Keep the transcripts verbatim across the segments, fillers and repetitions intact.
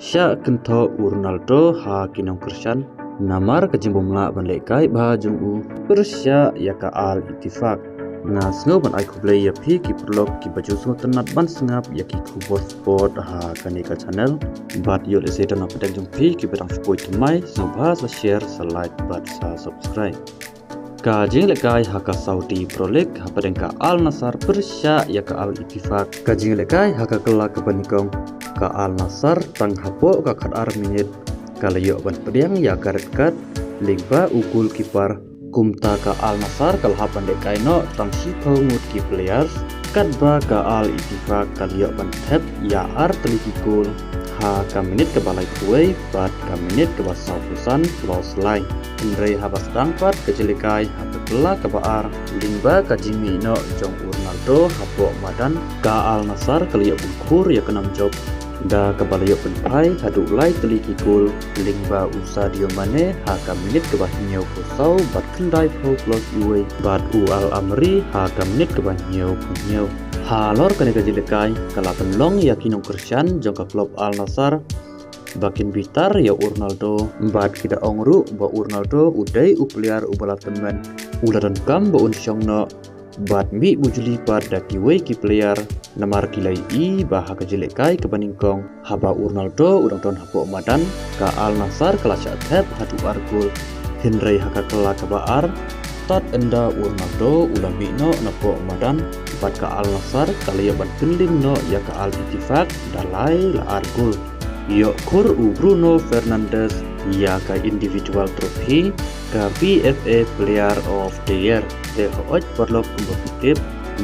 Shah kynthoh u Ronaldo ha ki nongkyrshan namar ka jingbymlah ban lehkai bha jong u pyrshah ïa ka Al Ettifaq. Nga sngew ban ai khublei ïa phi ki paralok kiba ju sngewtynnat ban sngap ïa ki khubor sport ha kane ka channel. Bad ïoh lehse don na pdeng jong phi kiba dang shu poi thymmai, sngewbha sa share, sa like bad sa subscribe. Ka jinglehkai ha ka Saudi Pro League hapdeng ka Al Nassr pyrshah ïa ka Al Ettifaq. Ka jinglehkai ha ka kylla kaba nyngkong, ka Al Nassr tang hapoh ka khatar minit ka la ïoh ban pdiang ïa ka red card lyngba u goalkeeper. Kumta ka Al Nassr ka la hap ban lehkai noh tang shiphew ngut ki players, katba ka Al Ettifaq ka la ïoh ban thep ïa ar tylli ki goal ha ka minit kaba laiphew wei bad ka minit kaba sawphew san plus lai. Hynrei haba sdang pat ka jinglehkai ha ka kylla kaba ar lyngba ka jingmih noh jong u Ronaldo hapoh madan, ka Al Nassr ka la ïoh pynkhur ïa ka nam jop da kaba la ïoh pynphai haduh lai tylli ki goal lyngba u Sadio Mane ha ka minit kaba hynñiewphew saw bad khyndaiphew plus uwei bad u Al Amri ha ka minit kaba hynñiewphew hynñiew. Halor kane ka jinglehkai ka la pynlong ïa ki nongkyrshan jong ka klub Al Nassr ba kin bitar ïa u Ronaldo bad ki da ong ruh ba u Ronaldo u dei u player uba la tymmen, u la donkam ba un shong noh bad mih bujli pat da kiwei ki player namar ki la ïohi ba ha ka jinglehkai kaba nyngkong haba u Ronaldo u dang don hapoh madan, ka Al Nassr ka la shah thep haduh ar goal. Hynrei ha ka kylla kaba ar, tad ynda u Ronaldo u la mih noh napoh madan bad ka Al Nassr ka la ïoh ban pynlim noh ïa ka Al Ettifaq da lai la ar goal. Ïoh khur u Bruno Fernandes ïa ka individual trophy ka P F A Player of the Year. Te hooid paralok, kumba phi tip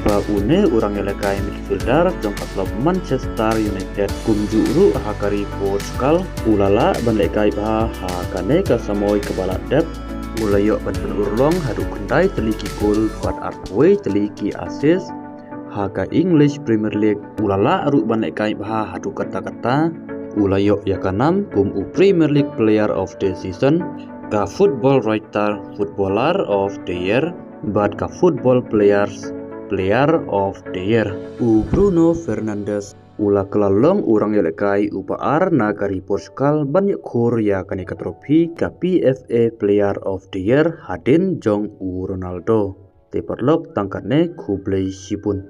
ba une u rangïalehkai midfielder jong ka klub Manchester United kumjuh ruh ha ka ri Portugal u la lah ban lehkai bha ha kane ka samoi kaba la dep. U la ïoh ban pynurlong haduh khyndai tylli ki goal bad arphew wei tylli ki assist. Ha ka English Premier League u la lah ruh ban lehkai bha haduh katta katta. U la ïoh ïa ka nam kum u Premier League Player of the Season, ka Football Writer Footballer of the Year bad ka Football Players Player of the Year. U Bruno Fernandes u la kylla long u rangïalehkai uba ar na ka ri Portugal ban ïoh khur ïa kane ka trophy ka P F A Player of the Year hadien jong u Ronaldo. Te paralok, tang katne, khublei shibun.